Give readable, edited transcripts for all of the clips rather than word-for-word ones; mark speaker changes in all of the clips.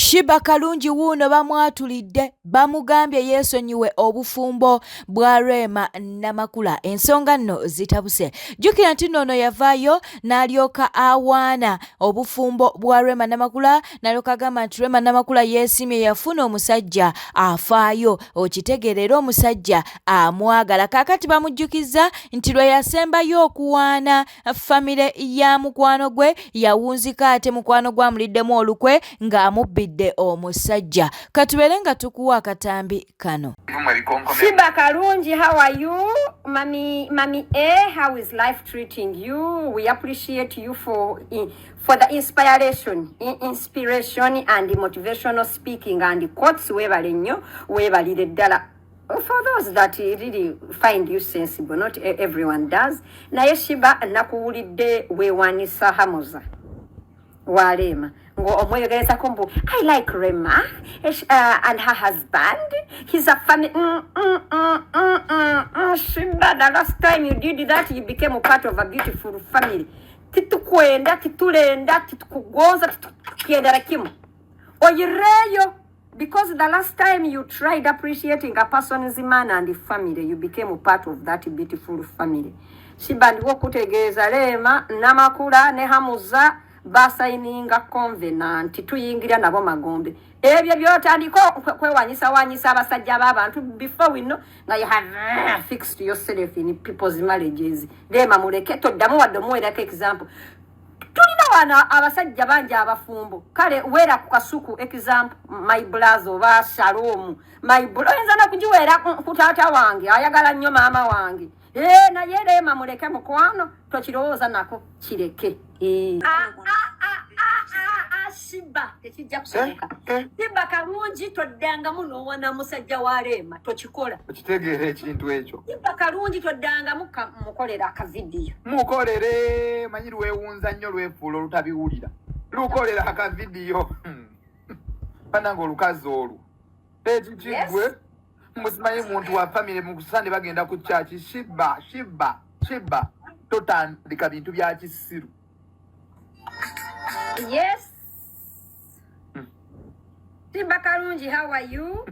Speaker 1: Sheebah Kalungi wuuno bamwatulidde, bamugambye yeesonyiwe obufumbo bwa Rema Namakula. Ensonga nno zitabuse. Jjukira nti nno ono yavaayo n'alyoka awaana obufumbo bwa Rema Namakula, n'alyoka agamba nti Rema Namakula yeesiimye yafuna omusajja afaayo, okitegeera, era omusajja amwagala. Kaakati bamujjukizza nti lwe yasembayo okuwaana famire ya mukwano gwe yawunzika ate mukwano gwe amuliddemu olukwe ng'amubbidde omusajja. Katubeere nga tukuwa akatambi kano.
Speaker 2: Sheebah Karungi, how are you? Mami, Mami A, how is life treating you? We appreciate you for the inspiration and motivational speaking and quotes. Weebale nnyo, weebalire ddala. For those that really find you sensible, not everyone does. Naye Sheebah, nakuwulidde weewanisa Hamuza wa Rema ng'omweyogerezako mbu I like Rema and her husband, he's a family. Sheebah, the last time you did that, you became a part of a beautiful family. Titukwenda, titulenda, titukugonza, titukyendera kimu oyireeyo, because the last time you tried appreciating a person's man and family, you became a part of that beautiful family. Sheebah, ndiwo okutegeeza Rema Namakula ne Hamuza basayininga covenant, tuyingira nabo magombe. Ebyo byotandika kwewanyisa wanyisa abasajja b'abantu, before we know nga you have fixed yourself in people's marriages. Rema muleke, toddamu wadde omuweerako example. Tulina wano abasajja bangi abafumbo. Kale weera ku Kasuku example, my brother, oba Shalom my bro, oyinza nokugiweera ku taata wange ayagala nnyo maama wange. Eh, naye Rema muleke mukwano, tokirowooza nako, kireke. Eh. Ah, ah, ah, ah, ah, ah, Sheebah, tekijja kusoboka. Sheebah Kalungi, toddangamu n'owana musajja wa Rema, tokikola.
Speaker 3: Okitegeera ekintu ekyo?
Speaker 2: Sheebah Kalungi, toddangamu mukolera akavidiyo.
Speaker 3: Mukolere, manyi lwewunza nnyo, lwefuula olutabiwulira, lukolera akavidiyo. Banange, olukazi olwo ekikigwe musimanyi muntu wa famire mukusande bagenda ku kyaki. Sheebah, Sheebah, Sheebah, totandika bintu bya kisiru.
Speaker 2: Yes. Sheebah Kalungi, how are you?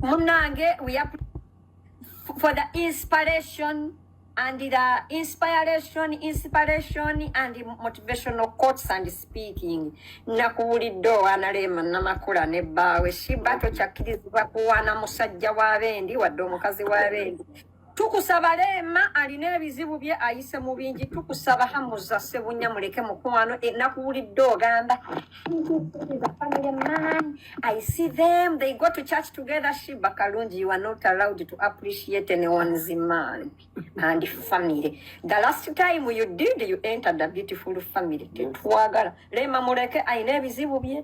Speaker 2: Munange, we are for the inspiration and the inspiration and the motivational quotes and speaking. Nakuwulidde owaana Rema Namakula ne bbaawe. Sheebah, tokyakkirizibwa kuwaana musajja wa bendi wadde omukazi wa bendi. Tukusaba, Rema alina ebizibu bye ayise mu bingi. Tukusaba, Hamuza Sebunya muleke mukwano. E, nakuwulidde ogamba "The family man, I see them, they go to church together." Sheebah Kalungi, you are not allowed to appreciate anyone's man and family. The last time you did, you entered a beautiful family. Tetwagala. Rema muleke, alina ebizibu bye,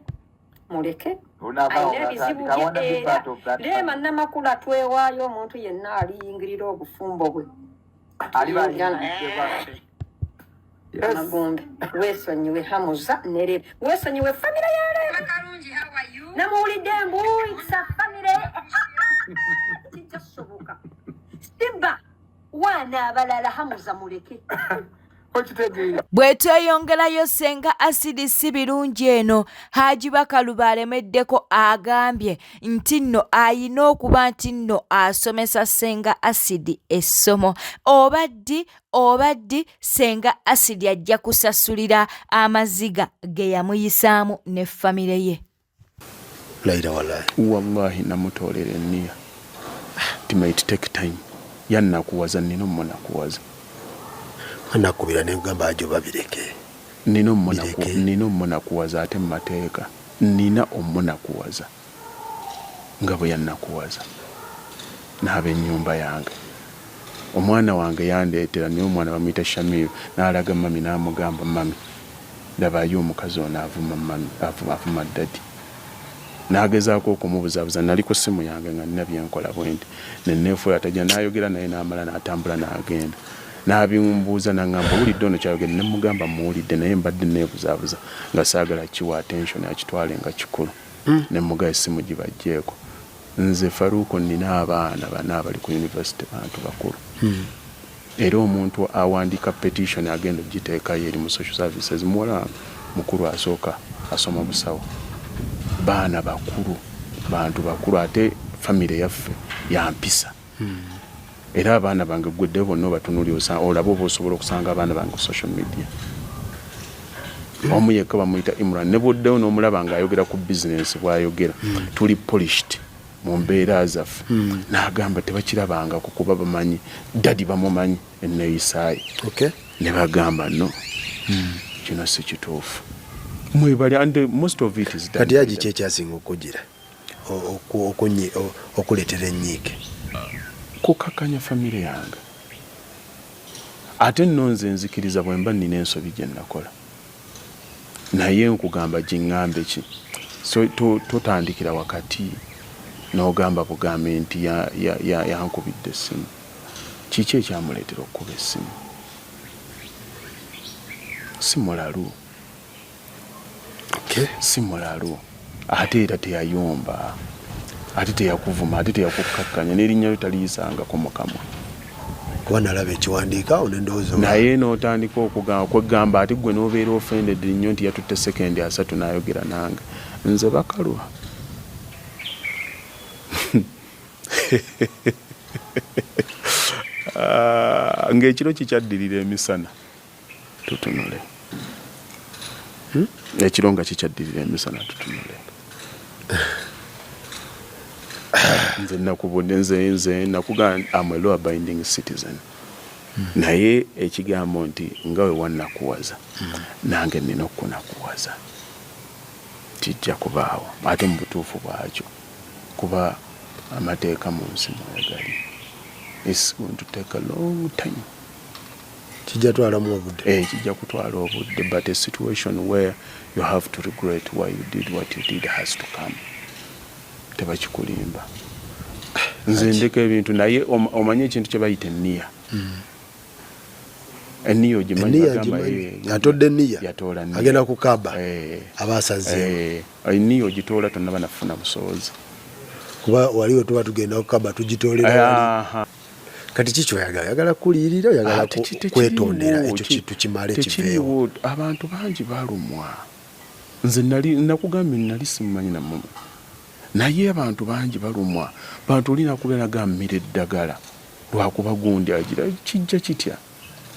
Speaker 2: muleke, alina ebizibu bye. Era Rema Namakula twewaayo omuntu yenna aliyingirira obufumbo bwe magombe. Weesonyiwe Hamuza ne Rema, weesonyiwe famire ya Rema. Namuwulidde mbu it's a family, kijja kusoboka. Sheebah, waana abalala, Hamuza muleke.
Speaker 3: Okitegeera?
Speaker 1: Bwe tweyongerayo, Senga Acid si birungi eno. Haji Bakaluba alemeddeko, agambye nti nno ayina okuba nti nno asomesa Senga Acid essomo. Oba ddi oba ddi, Senga Acid ajja kusasulira amaziga ge yamuyisaamu ne famire ye.
Speaker 4: Layira wallahi.
Speaker 5: Wallahi namutoolera enniya. It might take time, yannakuwaza, nina omunakuwaza.
Speaker 4: Anakubira negamba ajo babireke.
Speaker 5: Nina
Speaker 4: Bireke.
Speaker 5: Nina omunakuwaza ate mu mateeka nina omunakuwaza nga bwe yannakuwaza n'ab'ennyumba yange. Omwana wange yandeetera, naye omwana bamuyita Shamiru, n'alaga mami n'amugamba, "Mami, ndabayo omukazi ono avuma mami, avuma daddy." N'agezaako okumubuzaabuza. Nali ku ssimu yange nga nina byenkola bwe nti neneefuula tajja n'ayogera naye, n'amala n'atambula n'agenda n'abimbuuza, n'aŋŋamba, "Owulidde ono kyayogedde?" Ne mugamba, "Muwulidde, naye mbadde neebuzaabuza nga saagala kiwa attention, akitwale nga kikulu." Ne mugaa essimu gibajjeeko. Nze Faruuko nina abaana bana abali ku university, bantu bakulu. Era omuntu awandiika petition agenda ogiteekayo eri mu social services, muwala wange mukulu asooka asoma busawo. Baana bakulu, bantu bakulu, ate famire yaffe yampisa. Era abaana bange gweddeyo bonna obatunuli, olabe oba osobola okusanga abaana bange ku social media. Omu yekka bamuyita Imran, ne bwoddeyo n'omulaba ng'ayogera ku bizinensi bw'ayogera, tuli polished mu mbeera zaffe. N'agamba tebakirabangako kuba bamanyi daddy, bamumanyi enneeyisaaye. Ne bagamba no, kino si kituufu, mwebali, and most of it is done.
Speaker 4: Kati agi ki ekyasinga okugira okuleetera ennyiike?
Speaker 5: Kukakanya famire yange. Ate nno nze nzikiriza bwe mba nnina ensobi gye nakola, naye nkugamba giŋŋambe ki? So totandikira wakati n'ogamba bugambe nti yankubidde essimu. Kiki ekyamuleetera okukuba essimu? Si mulalu. Si mulalu, ate era teyayomba, ate teyakuvuma, ate teyakukkakkanya, n'erinnya lyo taliyisangako mu kamwa.
Speaker 4: Kuba nalaba ekiwandiiko awo nendowooza.
Speaker 5: Naye n'otandika okugamba kwegamba ate gwe n'obeera offended nnyo nti yatutte sekendi 30 n'ayogera nange. Nze bakalwa. Ah, ng'ekiro kikyaddirira emisana tutunule. Ekiro nga kikyaddirira emisana tutunule. Nze nakubudde, nze nakugamba am a law abiding citizen, naye ekigambo nti nga we wannakuwaza, nange nina okukunakuwaza, kijja kubaawo ate mu butuufu bwakyo, kuba amateeka mu nsi mwegali. It's going to take a long time.
Speaker 4: Kijja twalamu obudde.
Speaker 5: Eh, kijja kutwala obudde, but a situation where you have to regret why you did what you did has to come. Tebakikulimba, nze ndeka ebintu, naye omanye ekintu kye bayita enniya. Enniya ogimanyi?
Speaker 4: Enniya
Speaker 5: bagamba,
Speaker 4: ngimanyi. Atodde enniya.
Speaker 5: Yatoola nniya.
Speaker 4: Agenda kukaba. Aba asazeewo.
Speaker 5: Enniya ogitoola tonnaba nafuna busobozi.
Speaker 4: Kuba wali we tuba tugenda kukaba tugitoolera wali. Kati ki kyoyagala? Oyagala kuliyirira, oyagala
Speaker 5: Ah, tekiriiwo,
Speaker 4: kwetondera? Ekyo kintu kimale kiveewo.
Speaker 5: Tekiriiwo. Abantu bangi balumwa. Nze nali nakugambye nali simumanyi namumu, naye abantu bangi balumwa. Bantu oli nakubeera nagambira eddagala lwakuba gundi agira kijja kitya,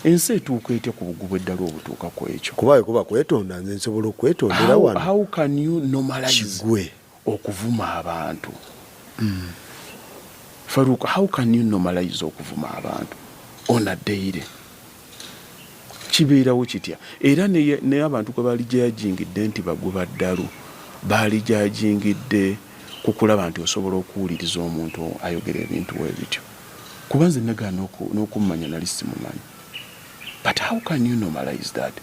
Speaker 5: ensi etuuka etya ku bugubu eddala obutuuka ku ekyo?
Speaker 4: Kuba we kuba kwetonda, nze nsobola okwetondera wano.
Speaker 5: How can you normalize
Speaker 4: kigwe
Speaker 5: okuvuma abantu? Farouk, how can you normalize okuvuma abantu on a daily? Kibeerawo kitya? Era naye abantu gwe balijajingidde nti baguba ddalu, balijajingidde ku kulaba nti osobola okuwuliriza omuntu ayogera ebintu we bityo, kuba nze nagaana n'okummanya, nali simumanyi. But how can you normalize that?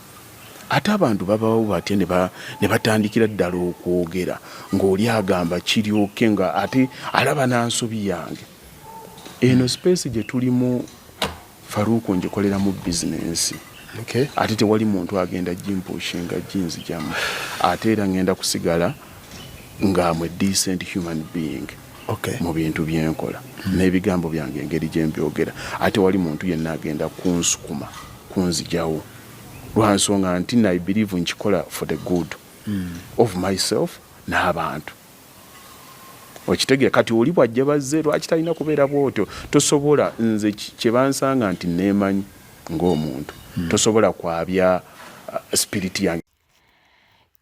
Speaker 5: Ate abantu babawo batya ne batandikira ddala okwogera ng'oli agamba kiryoke nga ate alaba nansobi yange? Eno space gye tulimu, Faruku, ngikoleramu bizinensi. Ate tewali muntu agenda gimpushinga ginzijamu. Ate era ngenda kusigala nga am a decent human being mu bintu byenkola n'ebigambo byange, engeri gye mbyogera. Ate wali muntu yenna agenda kunsukuma kunzijawo lwansonga nti I believe nkikola for the good of myself n'abantu. Okitegeera? Kati oli bwajja bazze, lwaki talina kubeera bwotyo? Tosobola. Nze kyebansanga nti neemanyi ng'omuntu, tosobola kwabya spirit yange.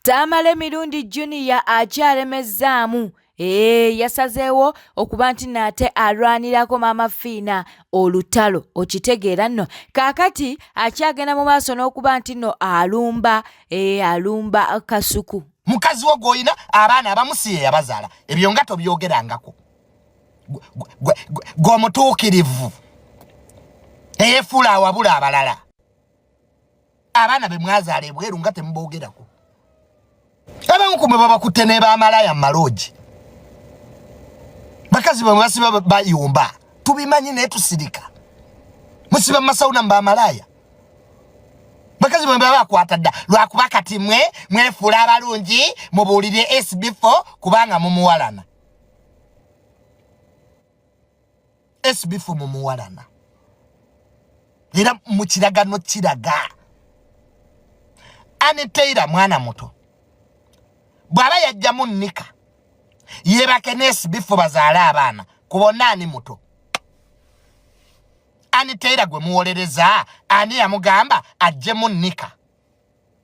Speaker 1: Tamale Mirundi Junior akyalemezzaamu. Ee, yasazeewo okuba nti naate alwanirako Maama Fiina olutalo. Okitegeera nno kaakati akyagenda mu maaso n'okuba nti nno alumba, ee, alumba Kasuku.
Speaker 6: Mukazi wo gw'olina abaana abamu si ye yabazaala, ebyo nga tobyogerangako. Gwe omutuukirivu eyefuula awabula abalala, abaana be mwazaala ebweru nga temuboogerako. Abamu kumwe babakutte ne bamalaya mu maloogi, bakazi bamwe basiba bayumba, tubimanyi naye tusirika. Musiba mu masawuna mu bamalaya, bakazi bamwe baba bakwata dda, lwakuba kati mwe mwefuula abalungi mubuulire SB4 kubanga mumuwalana. SB4 mumuwalana era mukiragano kiraga. Anne Taylor mwana muto bw'aba yajjamu nika. Yebake nesibifu bazaale abaana. Ku bonna ani muto? Ani Taylor gwe muwolereza? Ani yamugamba ajjemu nika?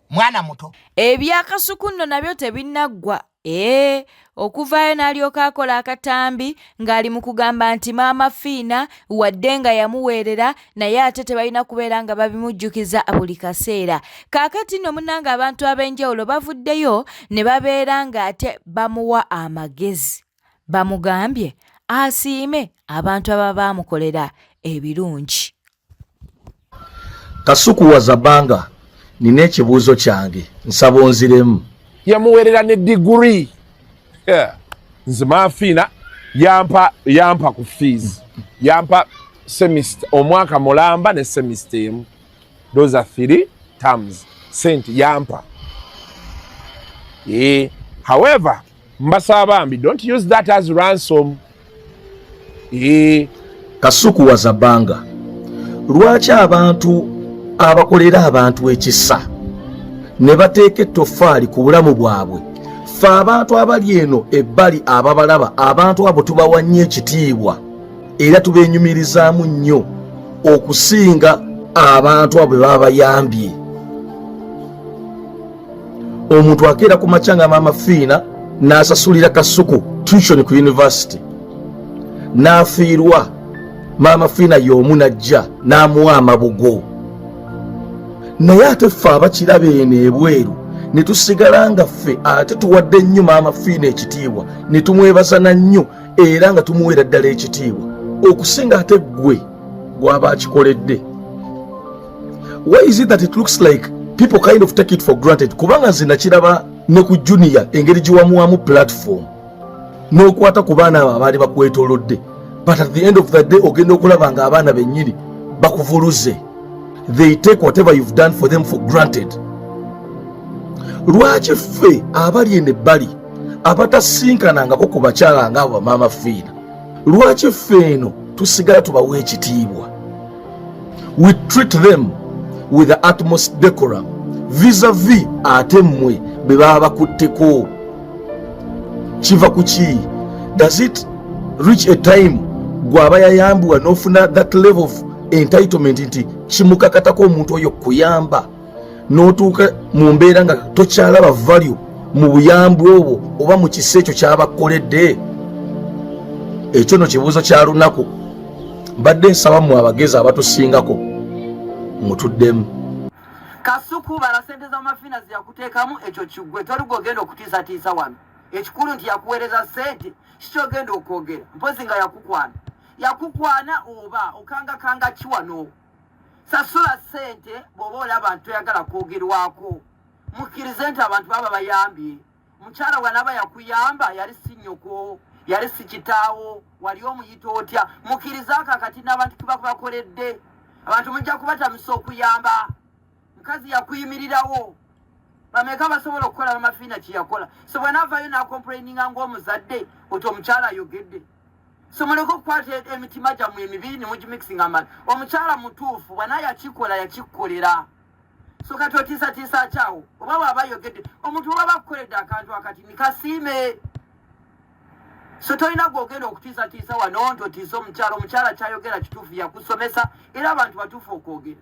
Speaker 6: Mwana muto.
Speaker 1: Ebya Kasuku nno nabyo tebinnaggwa. Eeh, okuvaayo n'alyoka akola akatambi ng'ali mu kugamba nti Maama Fiina wadde nga yamuweerera naye ate tebalina kubeera nga babimujjukiza buli kaseera. Kaakati nno munnange abantu ab'enjawulo bavuddeyo ne babeera ng'ate bamuwa amagezi. Bamugambye asiime abantu ababa baamukolera ebirungi.
Speaker 7: Kasuku wa Zabanga, nina ekibuuzo kyange nsaba onziremu.
Speaker 5: Yamuwerera ne degree. Yeah. Nze Mafiina yampa yampa ku fees. Yampa semester omwaka mulamba ne semester emu. Those are 3 terms. Sent yampa. Yeah. However, mbasaba bambi don't use that as ransom.
Speaker 7: Eh. Kasuku wa Zabanga, lwaki abantu abakolera abantu ekisa ne bateeka ettoffaali ku bulamu bwabwe ffe abantu abali eno ebbali ababalaba abantu abo tubawa nnyo ekitiibwa era tubeenyumirizaamu nnyo okusinga abantu abo bwe baba bayambye. Omuntu akeera ku makya nga maama Fiina n'asasulira Kasuku tuition ku university n'afiirwa, maama Fiina y'omu n'ajja n'amuwa amabugo, naye ate ffe abakiraba eno ebweru ne tusigala nga ffe ate tuwadde nnyo maama Fiina ekitiibwa ne tumwebaza na nnyo era nga tumuweera ddala ekitiibwa okusinga ate ggwe gw'aba akikoledde. Why is it that it looks like people kind of take it for granted? Kubanga nze nakiraba ne ku Junior engeri gye wamuwamu platform n'okwata ku baana abo abaali bakwetoolodde, but at the end of the day ogenda okulaba nga abaana bennyini bakuvuluze. They take whatever you've done for them for granted. Lwaki ffe abali eno ebbali abatasinkanangako ku bakyala ng'abo bamaama Fiina, lwaki ffe eno tusigala tubawa ekitiibwa? We treat them with the utmost decorum vis-a-vis ate mmwe be baba bakutteko. Kiva ku ki? Does it reach a time gw'aba yayambibwa n'ofuna that level of entitlement nti kimukakatako omuntu oyo kuyamba, n'otuuka mu mbeera nga tokyalaba value mu buyambi obwo oba mu kisa ekyo ky'abakoledde? Ekyo no kibuuzo kya lunaku. Mbadde nsaba mmwe abagezi abatusingako mutuddemu.
Speaker 8: Kasuku, bala sente za Mafina ziyakuteekamu, ekyo kiggwe. Toli gwogenda okutiisatiisa wano. Ekikulu nti yakuweereza sente, kikyogenda okwogera mpozi nga yakukwana yakukwana oba okangakanga ki wano. Sasula sente bw'oba olaba nti toyagala kwogerwako. Mukkirize nti abantu baba bayambye. Mukyala bw'anaaba yakuyamba, yali si nnyoko, yali si kitaawo, wali omuyita otya? Mukkirize ako akati n'abantu kibakoledde. Abantu mujja kubatamisa okuyamba. Mukazi yakuyimirirawo. Bameka basobola okukola Bamafiina kye yakola? So bw'anaavaayo n'akomplaininga ng'omuzadde oti omukyala ayogedde, so muleke okukwata emitima gyammwe emibi ne mugimixinga amala. Omukyala mutuufu, bw'anaa yakikola yakikukolera. So kati otiisatiisa kyawo oba bw'aba ayogedde? Omuntu bw'aba akukoledde akantu akati nikasiime. So tolina gwogenda okutiisatiisa wano nti otiise omukyala. Omukyala kyayogera kituufu, yakusomesa, era abantu batuufu okwogera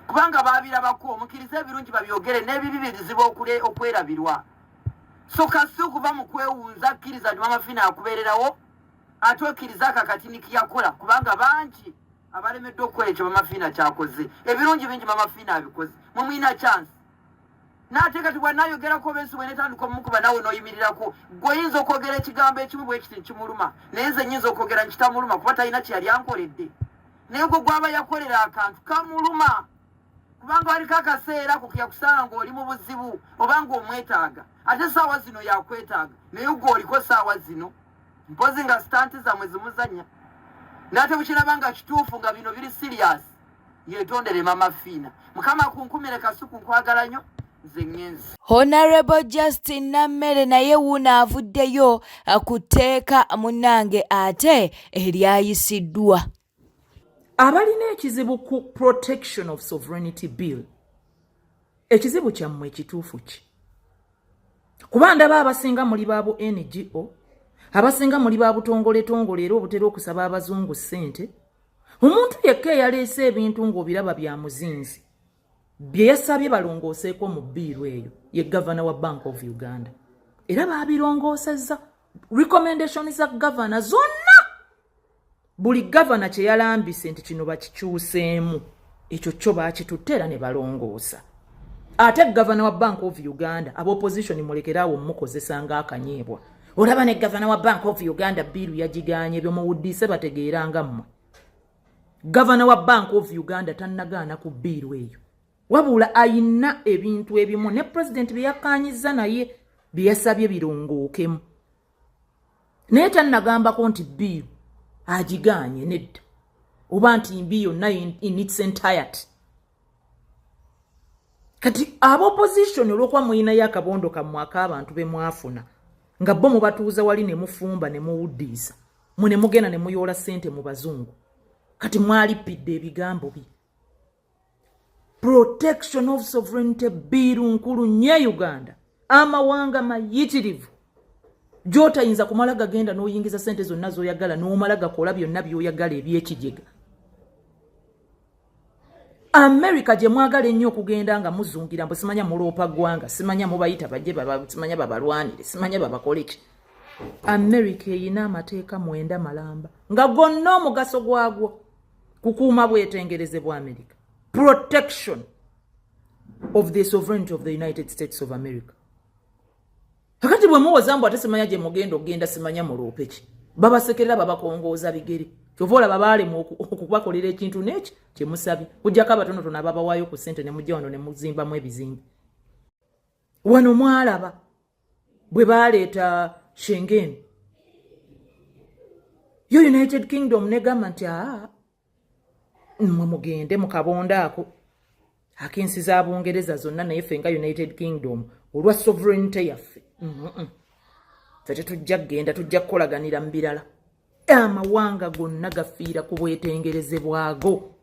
Speaker 8: kubanga baabirabako. Omukirize ebirungi babyogere, n'ebibi bizibu okwerabirwa. So kasi okuva mu kwewunza, kkiriza nti Mama Fina akubeererawo, ate okkiriza ako akatini kiyakola, kubanga bangi abalemeddwa okukola ekyo Mama Fina kyakoze. Ebirungi bingi Mama Fina abikoze, mwe mulina chance. N'ate kati bw'anaayogerako oba ensi bw'eneetandika omukuba naawe n'oyimirirako, gwe oyinza okwogera ekigambo ekimu bwe kiti nkimuluma, naye nze nnyinza okwogera nkitamuluma kuba talina kye yali ankoledde. Naye gwe gw'aba yakolera akantu kamuluma, kubanga waliko akaseera ako ke yakusanga ng'oli mu buzibu oba ng'omwetaaga, ate essaawa zino yakwetaaga, naye gwe oliko ssaawa zino mpozi nga sitanti zammwe zimuzannya. N'ate bwekiraba nga kituufu nga bino biri serious, yeetondere Mama Fiina. Mukama akunkumire. Kasuku, nkwagala nnyo, nze ŋŋenze.
Speaker 1: Honorable Justin Nammere naye wuuno avuddeyo ku tteeka munnange ate eryayisiddwa.
Speaker 9: Abalina ekizibu ku Protection of Sovereignty Bill, ekizibu kyammwe ekituufu ki? Kuba ndaba abasinga muli babu NGO. Abasinga muli ba butongoletongole era obutera okusaba abazungu ssente. Omuntu yekka eyaleese ebintu ng'obiraba bya muzinzi bye yasabye balongooseeko mu bbiiru eyo ye gavana wa Bank of Uganda, era baabirongoosezza recommendation za gavana zonna. Buli gavana kye yalambise nti kino bakikyuseemu, ekyo kyo baakitutte era ne balongoosa. Ate gavana wa Bank of Uganda, aba opposition mulekeraawo omukozesa ng'akanyeebwa. Olaba ne gavana wa Bank of Uganda biiru yagiganye, byomuwuddiise bategeera nga mmwe. Gavana wa Bank of Uganda tannagaana ku biiru eyo, wabula ayina ebintu ebimu ne pulezidenti bye yakkaanyizza naye bye yasabye birongookemu, naye tannagambako nti biiru agigaanye nedda, oba nti mbi yonna in its entirety. Kati aba opposition, olwokuba muyinayo akabondo kammwe ak'abantu be mwafuna nga bo mubatuuza wali ne mufumba ne muwuddiisa, mwe ne mugenda ne muyoola ssente mu bazungu, kati mwalippidde ebigambo bye. Protection of sovereignty bill nkulu nnyo e Uganda. Amawanga mayitirivu gy'otayinza kumala gagenda n'oyingiza ssente zonna z'oyagala n'omala gakola byonna by'oyagala ebyekijega. America gye mwagala ennyo okugenda nga muzungira mbu simanya muloopa ggwanga, simanya mubayita bajje, simanya babalwanire, simanya babakole ki, America eyina amateeka 9 malamba nga gonna omugaso gwagwo kukuuma bwetengereze bwa America, protection of the sovereignty of the United States of America. Kakati bwe muwoza mbu ate simanya gye mugenda okugenda, simanya muloope ki, babasekerera, babakongooza bigere. Kyova olaba baalemu okubakolera ekintu n'eki kyemusabye, kujjako abatonotono ababawaayo ku ssente ne mujja wano ne muzimbamu ebizimbe. Wano mwalaba bwe baleeta Schengen, yo United Kingdom negamba nti aa, mmwe mugende mu kabondo ako ak'ensi za Bungereza zonna, naye ffe nga United Kingdom olwa sovereignty yaffe, ffe tetujja kugenda, tujja kukolaganira mu birala. Amawanga gonna gafiira ku bwetengereze bwago.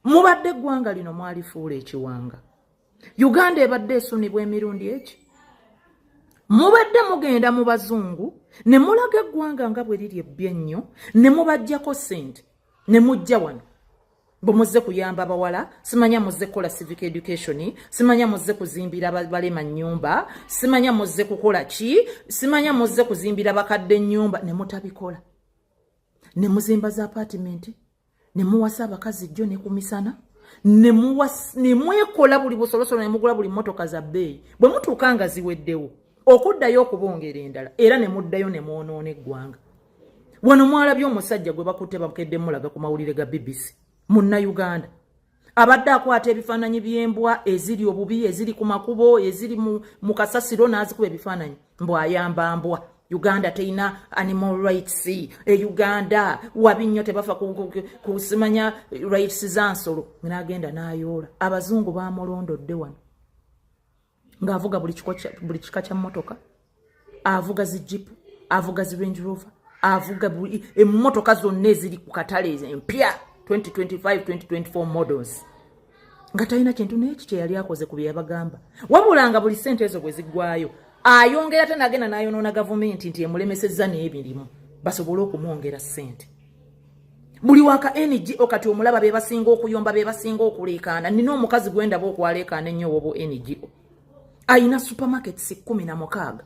Speaker 9: Mubadde eggwanga lino mwalifuula ekiwanga. Uganda ebadde esunibwa emirundi eki. Mubadde mugenda mu bazungu ne mulaga eggwanga nga bwe liri ebbi ennyo, ne mubaggyako ssente, ne mujja wano bwe muzze kuyamba bawala, simanya muzze kukola civic education, simanya muzze kuzimbira balema nnyumba, simanya muzze kukola ki, simanya muzze kuzimbira bakadde ennyumba, ne mutabikola, ne muzimba za apartment, ne muwasa abakazi jjo ne ku misana, ne mwekola buli busolosolo, ne mugula buli mmotoka za bbeeyi. Bwe mutuuka nga ziweddewo, okuddayo okubongera endala, era ne muddayo ne mwonoona eggwanga. Wano mwalabye omusajja gwe bakutte, bakedde mulaga ku mawulire ga BBC, Munnayuganda abadde akwata ebifaananyi by'embwa eziri obubi, eziri ku makubo, eziri mu kasasiro, n'azikuba ebifaananyi mbw ayamba mbwa. Uganda terina animal rights, e Uganda wabi nnyo, tebafa kusimanya rights za nsolo. N'agenda n'ayoola, abazungu bamulondodde wano ng'avuga buli kika kya mmotoka, avuga zi Jeep, avuga zi Range Rover, avuga emmotoka zonna eziri ku katale empya 2025, 2024 models, nga talina kintu n'eki kye yali akoze ku bye yabagamba, wabula nga buli ssente ezo bwe ziggwayo ayongera ate nagenda n'ayonoona gavumenti nti emulemesezza n'ebirimu basobole okumwongera ssente. Buli waka NGO kati omulaba be basinga okuyomba, be basinga okuleekaana. Nina omukazi gwe ndaba okwaleekaana ennyo owobo NGO, ayina supermarkets 16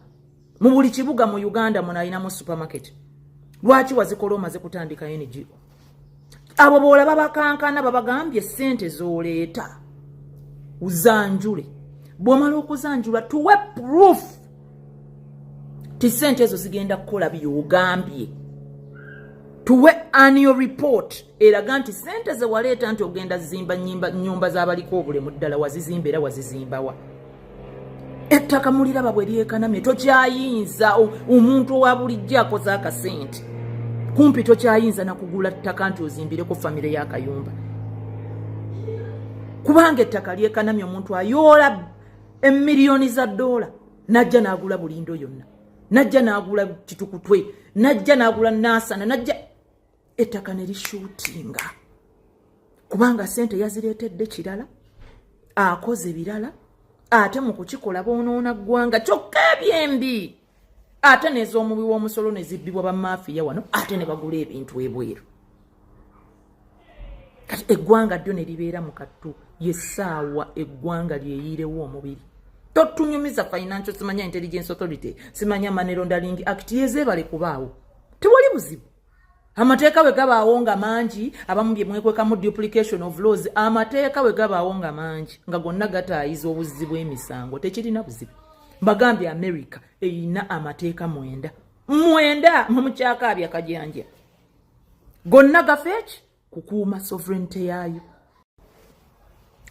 Speaker 9: mu buli kibuga mu Uganda muno ayinamu supermarket. Lwaki wazikola omaze kutandika NGO? Abo boolaba bakankana, babagambye sente z'oleeta uzanjule, bw'omala okuzanjula tuwe proof ti sente ezo zigenda kukola byogambye, tuwe annual report eraga nti sente ze waleeta nti ogenda zimba nyumba z'abaliko obulemu ddala wazizimba era wazizimbawa. Ettaka muliraba bwe lyekanamye, tokyayinza, omuntu owa bulijjo akoze akasente kumpi tokyayinza nakugula ttaka nti ozimbireko famire y'akayumba, kubanga ettaka lyekanamye. Omuntu ayoola emiliyoni za dola najja n'agula bulindo yonna, najja n'agula Kitukutwe, najja n'agula Naasana, najja ettaka ne lishuutinga, kubanga sente yazireetedde kirala, akoze birala, ate mu kukikola boonoona ggwanga. Kyokka ebyembi Ate nez'omuwi w'omusolo ne zibbibwa bamaafiya wano, ate ne bagula ebintu ebweru. Kati eggwanga ddyo ne libeera mu kattu. Yessaawa eggwanga lyeyiirewo omubiri. Totunyumiza Financial simanya Intelligence Authority, simanya Money Laundering Act, yezeebale kubaawo, tewali buzibu. Amateeka bwe gabaawo nga mangi, abamu bye mwekwekamu duplication of laws. Amateeka bwe gabaawo nga mangi, nga gonna gataayiza obuzzi bw'emisango, tekirina buzibu. Mbagambye, America erina amateeka 9, 9. Mwemukyakaabya kajanja, gonna gafeeki kukuuma sovereignty yaayo.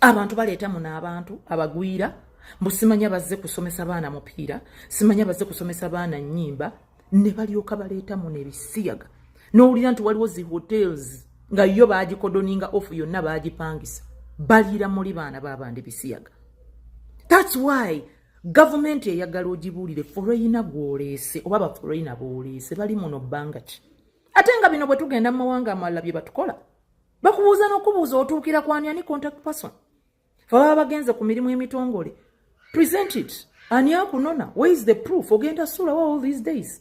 Speaker 9: Abantu baleeta muno abantu abagwira, mbu simanya bazze kusomesa baana mupiira, simanya bazze kusomesa baana nnyimba, ne balyoka baleeta muno ebisiyaga. N'owulira nti waliwo zi hotels nga yo bagicordoninga off yonna, bagipangisa, baliira muli baana babandi bisiyaga. That's why gavumenti eyagala ogibuulire foreigner gw'oleese oba baforeigner b'oleese bali muno bbanga ki. Ate nga bino bwe tugenda mu mawanga amalala bye batukola, bakubuuza n'okubuuza otuukira kwani, ani contact person. Fe baba bagenze ku mirimu emitongole, present it, ani akunona, where is the proof, ogenda sulawo. All these days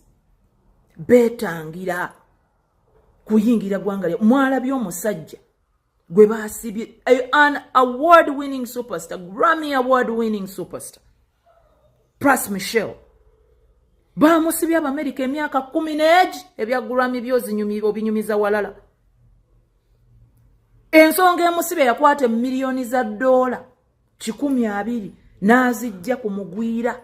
Speaker 9: beetangira kuyingira gwanga lya. Mwalabye omusajja gwe basibye, an award winning superstar, Grammy Award winning superstar Pras Michel, bamusibye Abamerika emyaka 10 n'egi. Ebya Grammy byozinyumi obinyumiza walala. Ensonga emusibye, yakwata emiliyoni za dola 120 n'azijja ku mugwira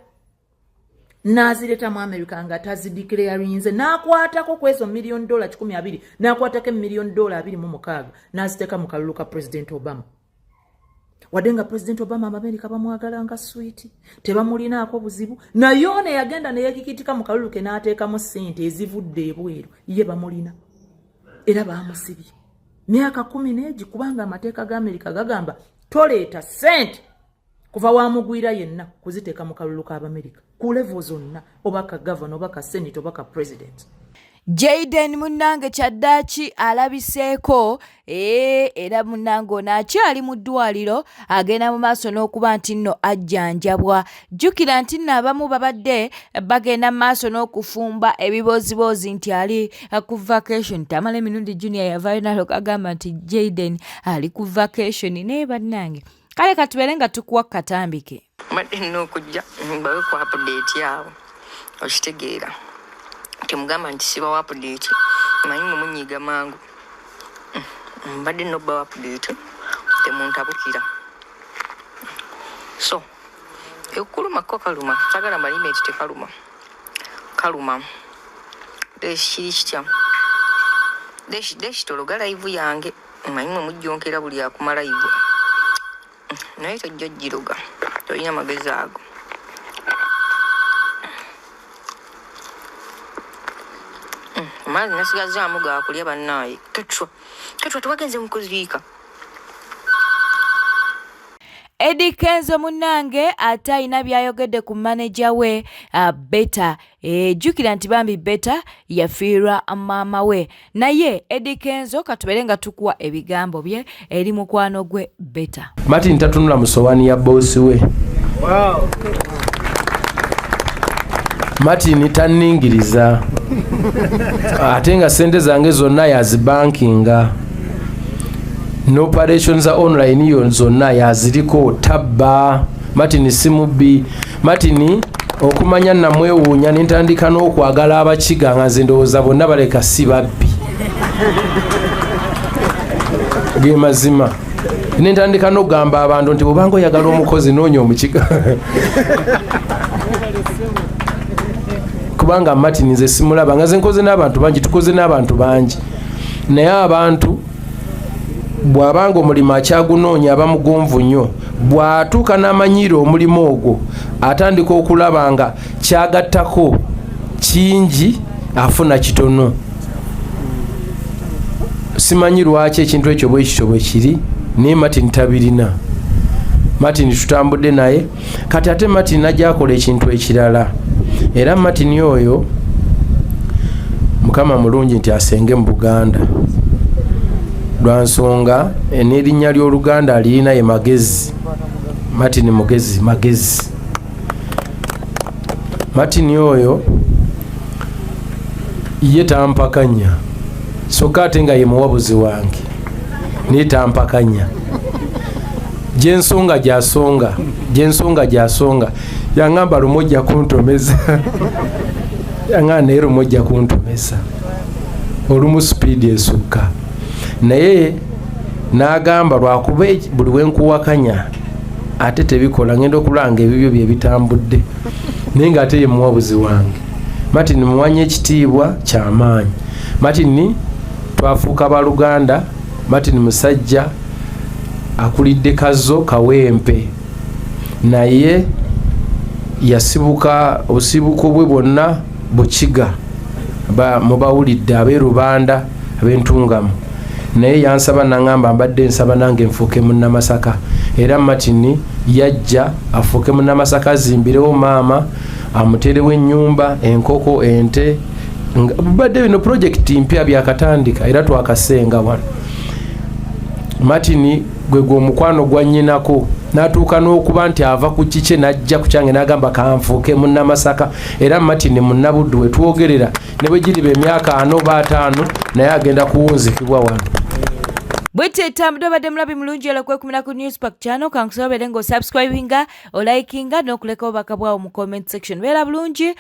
Speaker 9: n'azireeta mu America nga tazideclarinze, n'akwatako ku ezo miliyoni dola 120, n'akwatako emiliyoni dola 26 n'aziteeka mu kalulu ka President Obama. Wadde nga President Obama Abamerika bamwagala nga sweet, tebamulinaako buzibu, naye ono eyagenda neyekikitika mu kalulu ke n'ateekamu ssente ezivudde ebweru, ye bamulina era bamusibye myaka 10 n'egi, kubanga amateeka ga Amerika gagamba toleeta ssente kuva wamugwira yenna kuziteeka mu kalulu k'Abamerika ku level zonna, oba ka gavana, oba ka senate, oba ka president.
Speaker 1: Jaden munnange kyaddaaki alabiseeko. Ee, era munnange ono akyali mu ddwaliro, agenda mu maaso n'okuba nti nno ajjanjabwa. Jjukira nti nno abamu babadde bagenda mu maaso n'okufumba ebibooziboozi nti ali ku vacation. Tamala Emirundi Junior yavaayo naloka agamba nti Jaden ali ku vacation, naye bannange, kale katubeere nga tukuwa katambike.
Speaker 10: Mbadde nina okujja mbawe ku update awo. Okitegeera, temugamba nti sibawa update, manyi mwe munyiiga mangu. Mbadde nina okubawa update, temuntabukira. So ekuluma ko kaluma, sagala mbalime nti tekaluma, kaluma. Kiri kitya? Deshi tologa live yange, manyi mwe mujjonkera buli akuma live, naye tojja giroga, tolina magezi ago. Amaazi nasigazaamu gakulya. Bannaaye, totwa totwa, tewagenze mu kuziika.
Speaker 1: Eddie Kenzo munnange ate alina by'ayogedde ku maneja we Beta. Jjukira nti bambi Beta yafiirwa maama we, naye Eddie Kenzo katubeere nga tukuwa ebigambo bye eri mukwano gwe Beta.
Speaker 5: Martin tatunula mu sowaani ya boosi we. Martin tanningiriza, ate nga sente zange zonna yazibankinga ne operation za online yo zonna yaziriko. Tabba Martin si mubbi. Martin okumanya namwewuunya nentandika n'okwagala abakiga, nga nze ndowooza bonna baleka si babbi, ge mazima. Nentandika n'okugamba abantu nti bwobanga oyagala omukozi, noonya omukiga, kubanga Martin nze simulaba nga nze nkoze n'abantu bangi, tukoze n'abantu bangi, naye abantu bw'abanga omulimu akyagunoonya aba mugonvu nnyo. Bw'atuuka n'amanyiira omulimu ogwo, atandika okulaba nga kyagattako kingi, afuna kitono. Simanyi lwaki ekintu ekyo bwe kityo bwe kiri, naye Martin tabirina. Martin tutambudde naye kati, ate Martin najja akola ekintu ekirala. Era Martin oyo Mukama mulungi nti asenge mu Buganda, lwa nsonga n'erinnya ly'Oluganda alirina, ye Magezi. Martin mugezi, magezi. Martin oyo
Speaker 11: Ye tampakanya, sokka ate nga ye muwabuzi wange, naye tampakanya. Gyensonga gyasonga, gyensonga gyasonga. Yaŋŋamba lumu ojja kuntomeza, yaŋŋamba naye lumu ojja kuntomeza, olumu sipiidi esukka. Naye n'agamba lwakuba buli wenkuwakanya ate tebikola, ngenda okulanga ebibyo bye bitambudde. Naye ng'ate ye muwabuzi wange. Martin muwanya ekitiibwa kyamaanyi. Martin twafuuka baluganda. Martin musajja akulidde Kazo Kawempe, naye yasibuka obusibuko bwe bwonna Bukiga, mubawulidde ab'e Rubanda ab'Entungamu. Naye yansaba naŋŋamba mbadde nsaba nange nfuuke Munnamasaka, era Martin yajja afuuke Munnamasaka, azimbirewo maama, amuteerewo ennyumba, enkoko, ente. Badde bino pulojekiti mpya byakatandika, era twakasenga wano. Martin gwe gwe omukwano gwa nnyinako, n'atuuka n'okuba nti ava ku kikye n'ajja ku kyange n'agamba kanfuuke Munnamasaka. Era Martin Munnabuddu wetwogerera, ne bwe giriba emyaka 40 oba 50, naye agenda kuwunzikibwa wano.
Speaker 1: Bwetyo etambudde. Obadde mulabi mulungi era kwekumira ku Newspark channel. Kankusaba obeere ng'osubscribinga, olikinga n'okuleka obubaka bwawo mu comment section. Beera bulungi.